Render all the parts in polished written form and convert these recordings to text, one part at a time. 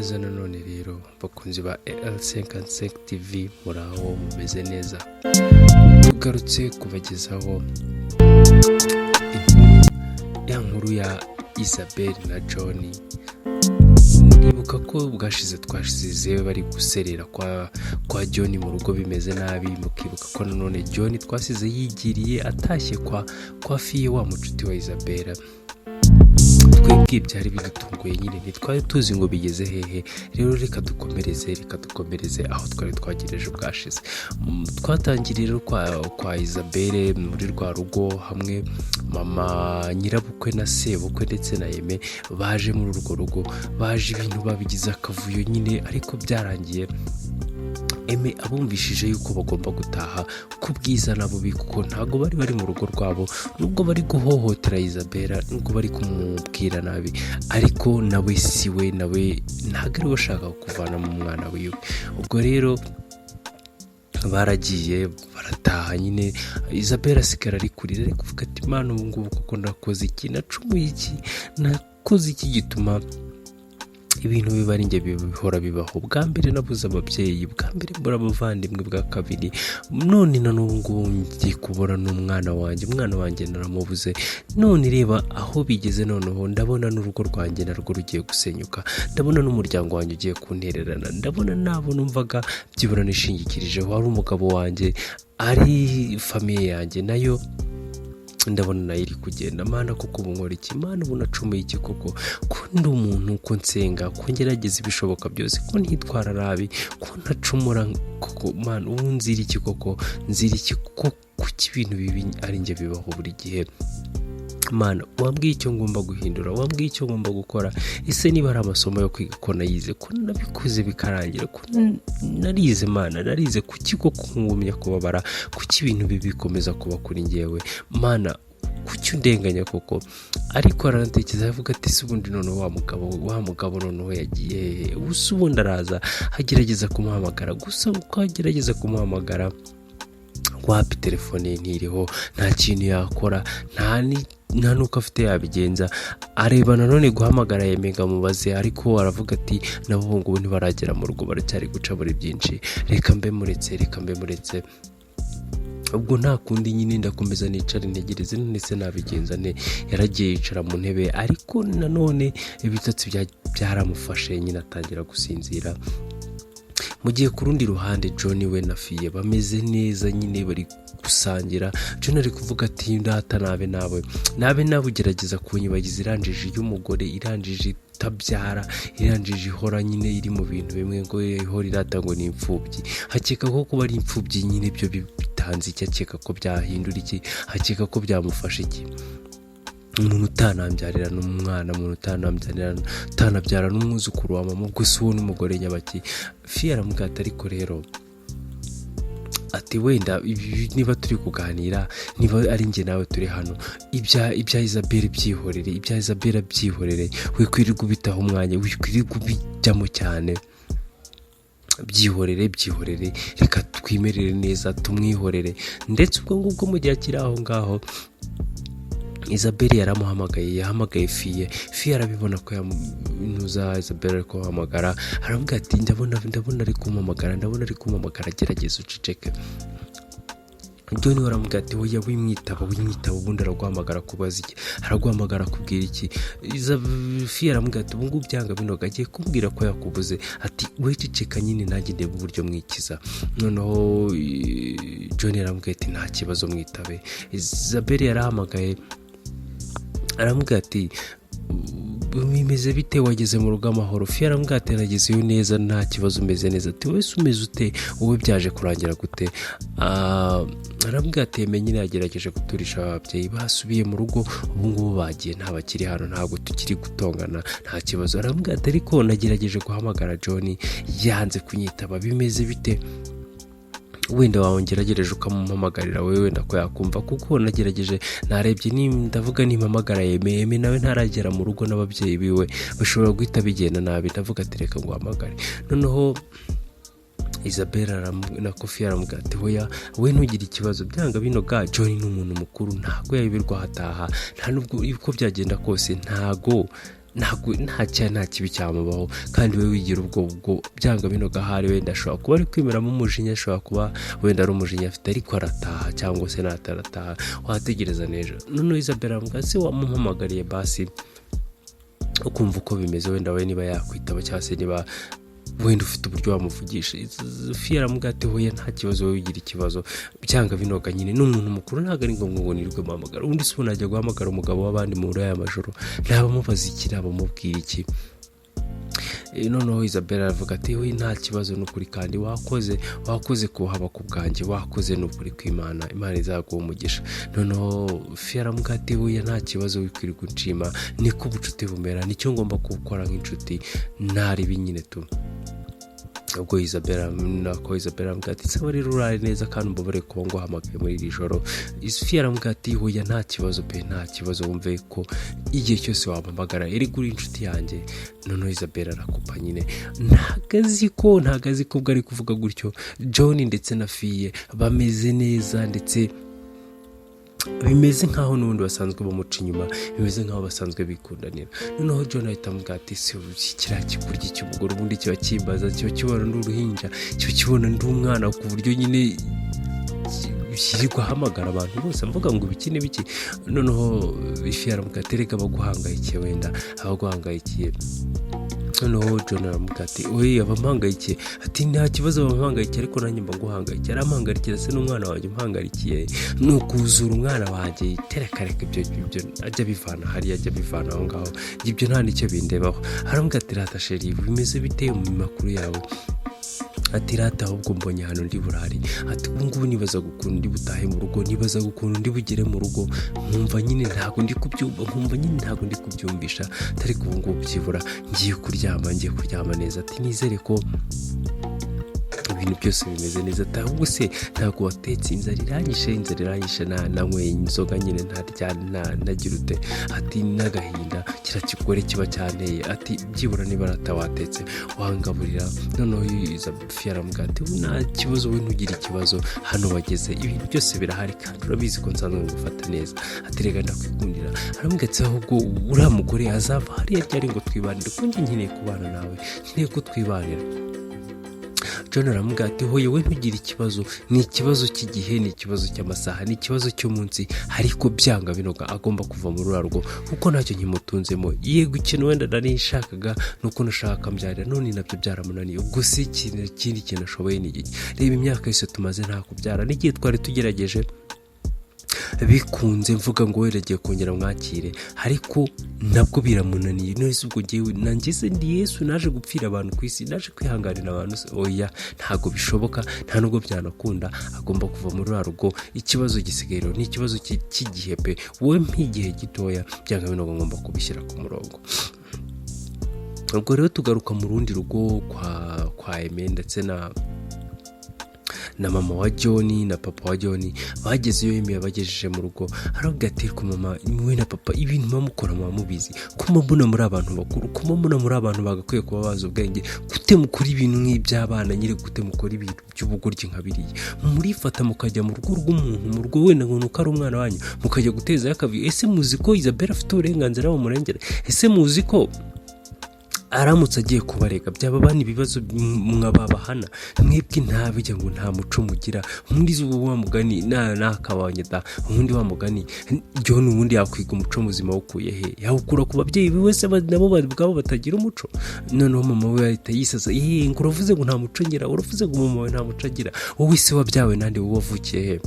Neza nanone rero, bakunzi ba AL55 TV, muraho, mumeze neza? Tugarutse kubagezaho inkuru, ya nkuru ya Isabel na John. Muribuka ko bwashize twashize bari guserera kwa John mu rugo, bimeze nabi. Mukibuka ko nanone John twasize yigiriye, atashye kwa Fiye, wa mucuti wa Isabella. Twebwe byari bidutunguye nyine, ntitwari tuzi ngo bigeze hehe. Rero reka dukomereze aho twari twagereje ubwashize. Twatangiriye rero kwa Isabelle muri rwa rugo, hamwe mama nyirabukwe na sebukwe ndetse na Yeme baje muri urwo rugo. Baje ibintu babigize akavuyo nyine, ariko byarangiye Eme abumvishije yuko bagomba gutaha ku bwiza na bubi, kuko ntabwo bari mu rugo rwabo. Nubwo bari guhohotera Isabella, nubwo bari kumubwira nabi, ariko nawe si we, nawe ntabwo ari we ushaka kuvana mu mwana wiwe. Ubwo rero baragiye, barataha nyine. Isabella asigara ari kurira, ari kuvuga ati: "Imana, ubu ngubu kuko nakoze iki? Nacumuye iki? Nakoze iki gituma ibintu biba ari njye bihora bibaho? Bwa mbere nabuze ababyeyi, bwa mbere mbura abavandimwe, bwa kabiri, none na n'ubu ngubu ngiye kubura n'umwana wanjye. Umwana wanjye naramubuze, none reba aho bigeze. Noneho ndabona n'urugo rwanjye narwo rugiye gusenyuka, ndabona n'umuryango wanjye ugiye kuntererana, ndabona nabo numvaga byibura nishingikirijeho, ari umugabo wanjye, ari famille yanjye, nayo ndabona nayo iri kugenda. Mana, koko ubu nkora iki? Mana, ubu nacumuye iki koko? Ko ndi umuntu, ko nsenga, ko ngerageza ibishoboka byose, ko ntitwara nabi, ko ntacumura koko, Mana, ubu nzira iki koko? Nzira iki koko? Kuki ibintu bibi ari njye bibaho buri gihe? Mana, wambwiye icyo ngomba guhindura, wambwiye icyo ngomba gukora. Ese niba ari amasomo yo kwiga, ko nayize, ko nabikoze bikarangira, ko narize, Mana, narize, kuki koko ngumya kubabara? Kuki ibintu bibi bikomeza kuba kuri njyewe? Mana, kuki undenganya koko?" Ariko aranatekereza, avuga ati: "Se ubundi noneho wa mugabo noneho yagiye hehe? Ubu ubundi araza?" Agerageza kumuhamagara, gusa uko agerageza kumuhamagara, wapi, telefone ye ntiriho. Nta kintu yakora, nta n'uko afite yabigenza. Areba nanone guhamagara Yemega mubaze, ariko aravuga ati: "Nabo ubu ngubu ntibaragera mu rugo, baracyari guca muri byinshi. Reka mbe muretse, reka mbe muretse." Ubwo nta kundi nyine, ndakomeza nicara ntegereze. None se nabigenza nte? Yaragiye yicara mu ntebe, ariko nanone ibitotsi byaramufashe nyine, atangira gusinzira. Mu gihe ku rundi ruhande John we na Fiye bameze neza nyine, bari gusangira. John ari kuvuga ati: "Ndata nabe nawe, nabe nawe ugerageza kunyibagiza iranjije y'umugore, iranjije itabyara, iranjije ihora nyine iri mu bintu bimwe, ngo ihora irata ngo ni imfubyi. Hakeka ko kuba ari imfubyi nyine byo bitanze iki? Akeka ko byahindura iki? Hakeka ko byamufasha iki? Umuntu utanambyarira n'umwana, umuntu utanambyarira, utanabyara n'umwuzukuru wa mama, gusa uwo n'umugore nyabaki?" Fiye aramubwira ati: "Ariko rero," ati, "wenda ibi niba turi kuganira, niba ari njye nawe turi hano, ibya Isabelle byihorere, ibya Isabelle byihorere, wikwirirwa ubitaho umwanya, wikwirirwa ubijyamo cyane, byihorere, byihorere, reka twimerere neza, tumwihorere." Ndetse ubwo ngubwo mu gihe akiri aho ngaho, Isabelle yaramuhamagaye, yahamagaye Fiye. Fiye arabibona ko yamunuza Isabelle ari kumuhamagara, aravuga ati: "Ndabona ari kumuhamagara, ndabona ari kumuhamagara, gerageza uceceke." John we aramubwira ati: "Oya, wimwitaba, wimwitaba. Ubundi araguhamagara kubaza iki? Araguhamagara kubwira iki?" Fiye aramubwira ati: "Ubu ngubu byanga binoga agiye kumbwira ko yakubuze." Ati: "Wececeka nyine, nanjye ndeba uburyo mwikiza." Noneho John aramubwira ati: "Nta kibazo, mwitabe." Isabelle yarahamagaye, aramubwira ati: "Bimeze bite? Wageze mu rugo amahoro?" Fiye aramubwira ati: "Nagezeyo neza, nta kibazo, umeze neza." Ati: "Wese umeze ute? Wowe byaje kurangira gute?" Aramubwira ati: "Yeme nyine yagerageje guturisha ababyeyi, basubiye mu rugo, ubu ngubu bagiye, nta bakiri hano, ntabwo tukiri gutongana, nta kibazo." Aramubwira ati: "Ariko nagerageje guhamagara John, yanze kunyitaba, bimeze bite? Wenda wongeragereje ukamumpamagarira wowe, wenda ko yakumva, kuko nagerageje, narebye, ndavuga nimpamagara Yeme, Yeme nawe ntaragera mu rugo n'ababyeyi biwe, bashobora guhita bigenda nabi. Ndavuga ati reka nguhamagare." Noneho Isabella na Kofi aramubwira ati: "Hoya, we ntugire ikibazo, byanga bino ga John ni umuntu mukuru, ntabwo yayoberwa aho ataha, nta nubwo uko byagenda kose ntago Ntabwo nta kibi cyamubaho, kandi we wigira ubwo byanga bino gahari. Wenda ashobora kuba ari kwimeramo umujinya, ashobora kuba wenda ari umujinya afite, ariko arataha cyangwa se natarataha wategereza n'ejo. Noneho Isabella aramubwira: "Se wamumpamagariye basi ukumva uko bimeze, wenda we niba yakwitaba cyangwa se niba wenda ufite uburyo wamuvugisha?" Fiye aramubwira ati: "Hoya, nta kibazo, wowe ugira ikibazo, byanga binoga nyine ni umuntu mukuru, ntabwo ari ngombwa ngo nirirwe muhamagara. Ubundi se ubu najya guhamagara umugabo w'abandi muri aya majoro, naba mubaza iki, naba mubwira iki?" Noneho Isabella aravuga ati: "We, nta kibazo ni ukuri, kandi wakoze, wakoze kuhaba ku bwanjye, wakoze ni ukuri kw'Imana, Imana izaguha umugisha." Noneho Fiye aramubwira ati: "Hoya, nta kibazo, wikwirirwa unshima, niko ubucuti bumera, nicyo ngomba gukora nk'inshuti, ntaribi nyine tu." Ubwo Isabella, nako Isabella aramubwira ati: "Sawa rero, urare neza kandi umbabare kuba nguhamagaye muri iri joro." Fiye aramubwira ati: "Hoya, nta kibazo pe, nta kibazo, wumve ko igihe cyose wampamagara, erega uri inshuti yanjye." Noneho Isabella arakupa nyine, ntabwo azi ko ubwo ari kuvuga gutyo John ndetse na Fiye bameze neza, ndetse bimeze nk'aho n'ubundi basanzwe bamuca inyuma, bimeze nk'aho basanzwe bikundanira. Noneho John ahita amubwira ati: "Si kiriya kigoryi cy'umugore ubundi kiba kimbaza, kiba kibona ndi uruhinja, kiba kibona ndi umwana, ku buryo nyine yirirwa ahamagara abantu bose avuga ngo ibiki n'ibiki." Noneho Ifi aramubwira ati: "Erega abaguhangayikiye, wenda abaguhangayikiye." Noneho John aramubwira ati: "Oye, abamuhangayikiye?" Ati: "Nta kibazo, abamuhangayikiye, ariko nanjye mba nguhangayikiye." Aramuhangayikira se n'umwana wanjye umuhangarikiye ni ukuzura umwana wanjye? Tereka, ibyo ajya abivana hariya, ajya abivana aho ngaho, ibyo nta n'icyo bindebaho. Aramubwira ati: "Rata chéri, bimeze bite mu makuru yawe?" Ati: "Rata, ahubwo mbonye ahantu ndi burare." Ati: "Ubu ngubu nibazaga ukuntu ndi butahe mu rugo, nibazaga ukuntu ndi bugere mu rugo, nkumva nyine ntabwo ndi kubyumva, nkumva nyine ntabwo ndi kubyumvisha, ariko ubu ngubu byibura ngiye kuryama, ngiye kuryama neza." Ati: "Nizere ko ibintu byose bimeze neza." Ati: "Ahubwo se ntabwo watetse? Inzara iranyishe, inzara iranyishe, nanyweye inzoga nyine ntarya nagira ute." Ati: "N'agahinda kiriya kigore kiba cyanteye." Ati: "Byibura niba rata watetse wangaburira." Noneho Fiye aramubwira ati: "Nta kibazo, we ntugire ikibazo, hano wageze ibintu byose birahari, kandi urabizi ko nsanzwe ngufata neza." Ati: "Reka ndakwikundira." Aramubwira ati: "Ahubwo uriya mugore azava hariya ryari ngo twibanire? Ko njye nkeneye kubana nawe, nkeneye ko twibanira." John aramubwira ati: "Hoye, we ntugire ikibazo, ni ikibazo cy'igihe, ni ikibazo cy'amasaha, ni ikibazo cy'umunsi, ariko byanga binoga agomba kuva muri uriya rugo kuko ntacyo nkimutunzemo. Yego, ikintu wenda nari nshakaga ni uko nashaka mbyarira, none nabyo byaramunaniye. Ubwo si ikindi kintu ashoboye ni iki? Reba imyaka yose tumaze nta kubyara, n'igihe twari tugerageje bikunze, mvuga ngo wenda agiye kongera mwakire, ariko nabwo biramunaniye. None se ubwo ngewe nangeze ndi Yesu, naje gupfira abantu ku isi, naje kwihanganira abantu se? Oya, ntabwo bishoboka, nta nubwo byanakunda, agomba kuva muri ruriya rugo. Ikibazo gisigaye rero ni ikibazo cy'igihe pe, wowe nk'igihe gitoya, byanga binoga ngomba kubishyira ku murongo." Ubwo rero tugaruka mu rundi rugo kwa Aime ndetse na mama wa John na papa wa John. Bagezeyo, Aime yabagejeje mu rugo, aravuga ati: "Ariko mama we na papa, ibintu muba mukora muba mubizi? Ko mbona muri abantu bakuru, ko mbona muri abantu bagakwiye kuba bazi ubwenge, gute mukora ibintu nk'iby'abana nyine? Gute mukora ibintu by'ubugoryi nka biriya? Murifata mukajya mu rugo rw'umuntu, mu rugo wenda ngo nuko ari umwana wanyu, mukajya gutezayo akavuyo. Ese muzi ko Isabella afite uburenganzira bumurengera? Ese muzi ko aramutse agiye kubarega byaba bana ibibazo mwababahana? Mwebwe ntabijya ngo nta muco mugira. Ubundi ubu wa mugani nakabanye da, ubundi wa mugani John ubundi yakwiga umuco muzima awukuye he? Yawukura ku babyeyi be wese nabo ubwabo batagira umuco?" Noneho mama we ahita yisaza: "Yeee, ngo uravuze ngo nta muco ngira? Uravuze ngo mama wawe nta muco agira? Wowe se wabyawe nande? Wowe wavukiye he?"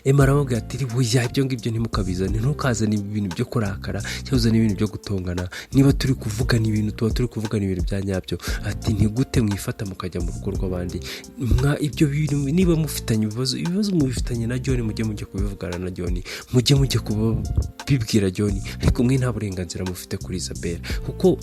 Emma aramubwira ati: "Buya, ibyo ngibyo ntimukabizane, ntukazane ibintu byo kurakara cyangwa uzane ibintu byo gutongana. Niba turi kuvugana ibintu, tuba turi kuvugana ibintu bya nyabyo." Ati: "Ntigute mwifata mukajya mu rugo rw'abandi? Mwa ibyo bintu, niba mufitanye ibibazo, ibibazo mubifitanye na John, mujye kubivugana na John, mujye kubibwira John, ariko mwe nta burenganzira mufite kuri Isabella, kuko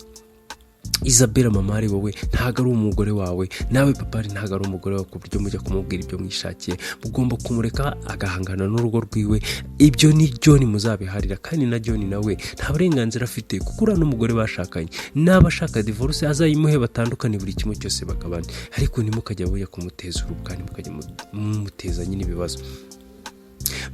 Isabella mama ari wowe, ntabwo ari umugore wawe, nawe papa ari ntabwo ari umugore wawe ku buryo mujya kumubwira ibyo mwishakiye. Mugomba kumureka agahangana n'urugo rwiwe. Ibyo ni John muzabiharira, kandi na John nawe nta burenganzira afite kuko uriya n'umugore bashakanye. Naba ashaka divorce azayimuhe, batandukane, buri kimwe cyose bagabane, ariko ntimukajya bujya kumuteza urubwa, ntimukajya mumuteza nyine ibibazo."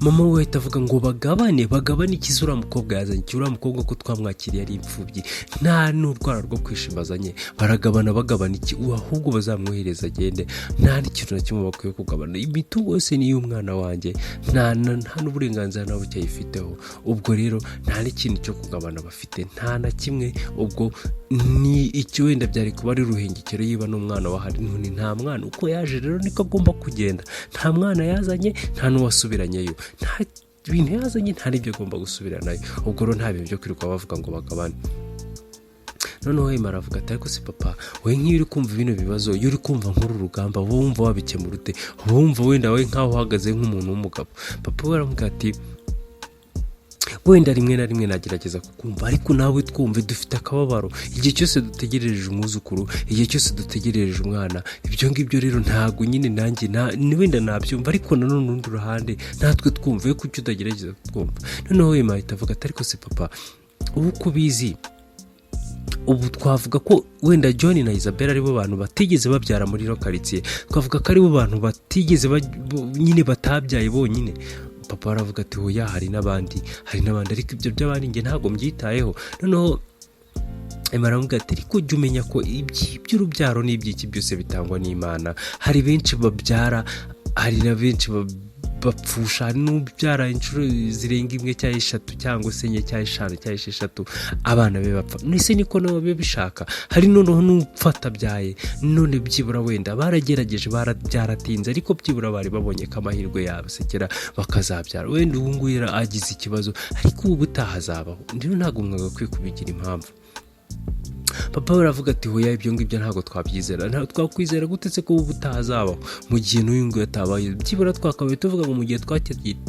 Mama we ahita avuga ngo bagabane. Bagabane ikiza? Uriya mukobwa yazanye iki? Uriya mukobwa ko twamwakiriye ari imfubyi, nta n'urwara rwo kwishima azanye, baragabana? Bagabana iki? Ahubwo bazamwohereza agende, nta n'ikintu na kimwe bakwiye kugabana. Imitungo yose ni iy'umwana wanjye, nta n'uburenganzira na buke ayifiteho. Ubwo rero nta n'ikintu cyo kugabana bafite, nta na kimwe. Ubwo ni icyo wenda byari kuba ari ruhengekero yiba n'umwana wahari. None nta mwana, uko yaje rero niko agomba kugenda. Nta mwana yazanye, nta n'uwasubiranyeyo, nta bintu yazanye, nta n'ibyo agomba gusubiranayo. Ubwo rero nta bintu byo kwirirwa bavuga ngo bagabane. Noneho Emma aravuga ati: "Ariko se papa, wowe nk'iyo uri kumva bino bibazo, iyo uri kumva nk'uru rugamba, wowe wumva wabikemura ute? Wowe wumva wenda wowe nk'aho uhagaze nk'umuntu w'umugabo?" Papa we aramubwira ati: "Wenda rimwe na rimwe nagerageza kukumva, ariko nawe twumve, dufite akababaro igihe cyose dutegereje umwuzukuru, igihe cyose dutegereje umwana. Ibyo ngibyo rero ntabwo nyine nanjye wenda nabyumva, ariko nanone urundi ruhande natwe twumve. Kuki utagerageza kutwumva?" Noneho Emma ahita avuga ati: "Ariko se papa, ubu uko ubizi, ubu twavuga ko wenda John na Isabella aribo bantu batigeze babyara muri ino karitsiye? Twavuga ko aribo bantu batigeze nyine batabyaye bonyine?" Papa aravuga ati: "Hoya, hari n'abandi, hari n'abandi, ariko ibyo by'abandi njye ntabwo mbyitayeho." Noneho Emma aramubwira ati: "Ariko jya umenya ko iby'urubyaro n'iby'iki byose bitangwa n'Imana. Hari benshi babyara, hari na benshi bapfusha. Hari n'ubyara inshuro zirenga imwe cyangwa eshatu cyangwa se enye cyangwa eshanu cyangwa esheshatu, abana be bapfa. Nese niko nabo biba bishaka? Hari noneho n'upfa atabyaye. None byibura wenda baragerageje, byaratinze, ariko byibura bari babonye ko amahirwe yabasekera bakazabyara. Wenda ubu ngubu agize ikibazo, ariko ubu ubutaha azabaho. Rero ntabwo mwagakwiye kubigira impamvu." Papa we aravuga ati: "Hoya, ibyo ngibyo ntabwo twabyizera. Ntabwo twakwizera gute se ko ubu utahazabaho mu gihe n'uyu nguyu atabaye? Byibura twakabaye tuvuga ngo mu gihe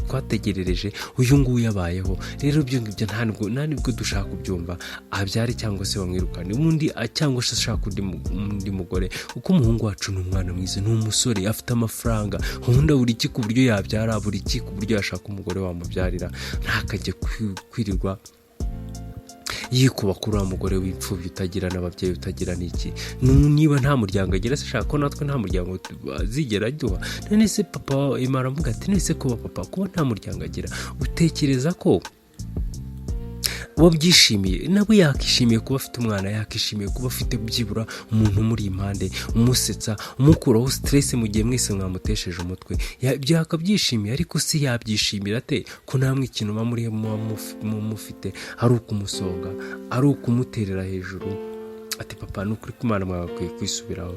twategerereje uyu nguyu yabayeho. Rero ibyo ngibyo nta nibwo dushaka kubyumva. Abyare cyangwa se bamwirukane ubundi, cyangwa se ashaka undi mugore, kuko umuhungu wacu ni umwana mwiza, ni umusore, afite amafaranga. Ubundi buri iki ku buryo yabyara, buri iki ku buryo yashaka umugore wamubyarira. Ntakajye kwirirwa yikuba kuri uriya mugore w'imfubyi utagira n'ababyeyi, utagira n'iki. Niba nta muryango agira se, ashaka ko natwe nta muryango azigera aduha?" None se papa Emma aravuga ati: "None se kuba papa, kuba nta muryango agira, utekereza ko wabyishimiye? Nawe yakishimiye kuba afite umwana, yakishimiye kuba afite byibura umuntu umuri impande, umusetsa, umukuraho stress mu gihe mwese mwamutesheje umutwe. Yakabyishimiye, ariko si yabyishimira ate ko namwe ikintu muba muri muba mufite ari ukumusonga, ari ukumuterera hejuru?" Ati: "Papa, ni ukuri kw'Imana mwagakwiye kwisubiraho."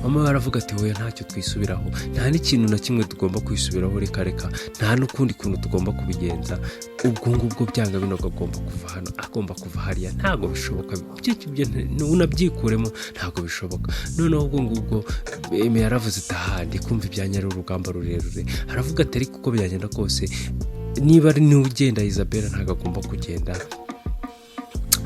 Mama we aravuga ati: "Hoya, ntacyo twisubiraho, nta n'ikintu na kimwe tugomba kwisubiraho. Reka reka, nta n'ukundi kuntu tugomba kubigenza. Ubwo ngubwo byanga bino agomba kuva hano, agomba kuva hariya. Ntabwo bishoboka ibyo ngibyo, unabyikuremo, ntabwo bishoboka." Noneho ubwo ngubwo Eme yaravuze ati: "Aha ndi kumva ibyanyu ari urugamba rurerure." Aravuga ati: "Ariko uko byagenda kose, niba ari niwe ugenda, Isabella ntabwo agomba kugenda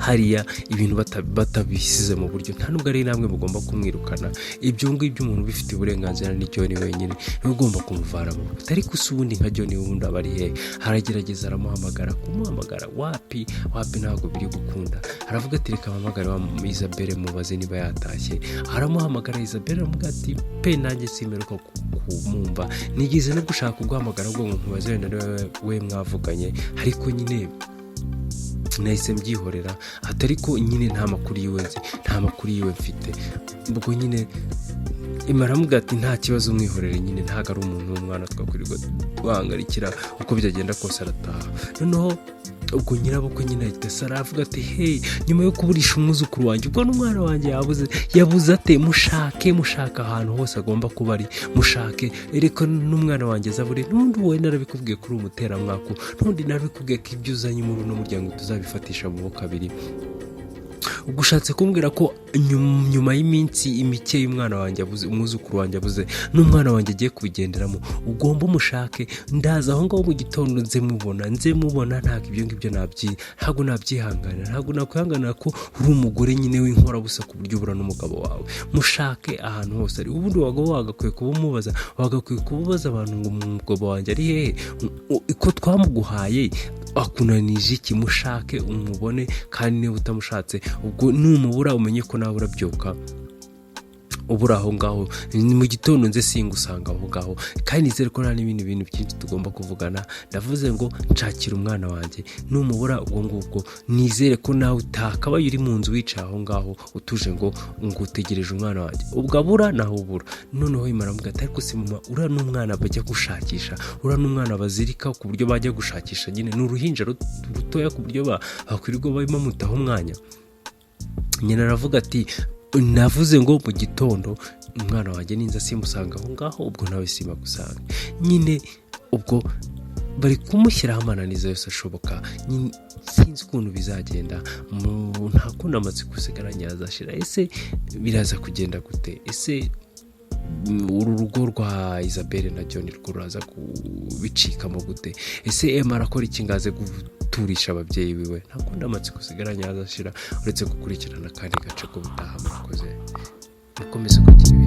hariya ibintu batabisize mu buryo. Nta nubwo ari namwe mugomba kumwirukana. Ibyo ngibyo umuntu ubifitiye uburenganzira ni John wenyine, niwe ugomba kumuvana mu rugo. Ariko se ubundi nka John wundi aba ari hehe?" Aragerageza aramuhamagara, kumuhamagara wapi, wapi, ntabwo biri gukunda. Aravuga ati: "Reka mpamagare wa Isabelle mubaze niba yatashye." Aramuhamagara, Isabelle aramubwira ati: "Pe, nanjye simeruka kumwumva. Nigeze no gushaka kuguhamagara ubwo ngo nkubaze wenda niba we mwavuganye, ariko nyine nahise mbyihorera." Ati: "Ariko nyine nta makuru yiwe nzi, nta makuru yiwe mfite." Ubwo nyine aramubwira ati: "Nta kibazo, umwihorere nyine, ntabwo ari umuntu w'umwana twakwirirwa duhangarikira. Uko byagenda kose arataha." Noneho ubwo nyirabukwe nyine ahita asa aravuga ati: "Hey, nyuma yo kuburisha umwuzukuru wanjye, ubwo n'umwana wanjye yabuze, yabuze ate? Mushake, mushake ahantu hose agomba kuba ari, mushake. Reka n'umwana wanjye azabure. N'ubundi wowe narabikubwiye kuri umuteramwaku, n'ubundi narabikubwiye ko ibyo uzanye muri uno muryango tuzabifatisha amaboko abiri. Ubwo ushatse kumbwira ko nyuma y'iminsi mike y'umwana wanjye abuze, umwuzukuru wanjye abuze, n'umwana wanjye agiye kubigenderamo? Ugomba umushake. Ndaza aho ngaho mu gitondo nze mubona, nze mubona. Ntabwo ibyo ngibyo ntabwo nabyihanganira, ntabwo nakwihanganira ko uri umugore nyine w'inkorabusa ku buryo ubura n'umugabo wawe. Mushake ahantu hose ari. Ubundi wagakwiye kuba umubaza, wagakwiye kuba ubaza abantu ngo umugabo wanjye ari hehe? Ko twamuguhaye, akunanije iki? Mushake umubone, kandi niba utamushatse, ubwo numubura umenye ko nawe urabyuka." ubura aho ngaho. Ni mu gitondo nze singusanga aho ngaho, kandi nizere ko nta n'ibindi bintu byinshi tugomba kuvugana. Ndavuze ngo nshakira umwana wanjye, numubura ubwo ngubwo nizere ko nawe utakabaye uri mu nzu wicaye aho ngaho utuje ngo utegereje umwana wanjye. Ubwo abura nawe ubura. Noneho Emma aramubwira ati: "Ariko se mama, uriya ni umwana bajya gushakisha? Uriya ni umwana bazirika ku buryo bajya gushakisha nyine? Ni uruhinja rutoya ku buryo bakwirirwa bamutaho umwanya?" Nyina aravuga ati: "Navuze ngo mu gitondo umwana wanjye ninza simusanga aho ngaho, ubwo nawe simagusanga." Nyine ubwo bari kumushyiraho amananiza yose ashoboka. Nyine sinzi ukuntu bizagenda, nta kundi amatsiko usigaranye yazashira. Ese biraza kugenda gute? Ese uru rugo rwa Isabelle na John rwo ruraza kubicikamo gute? Ese Emma arakora iki ngo aze guturisha ababyeyi biwe? Nta kundi amatsiko usigaranye yazashira uretse gukurikirana akandi gace k'ubutaha. Murakoze, mukomeze kugira ibihe.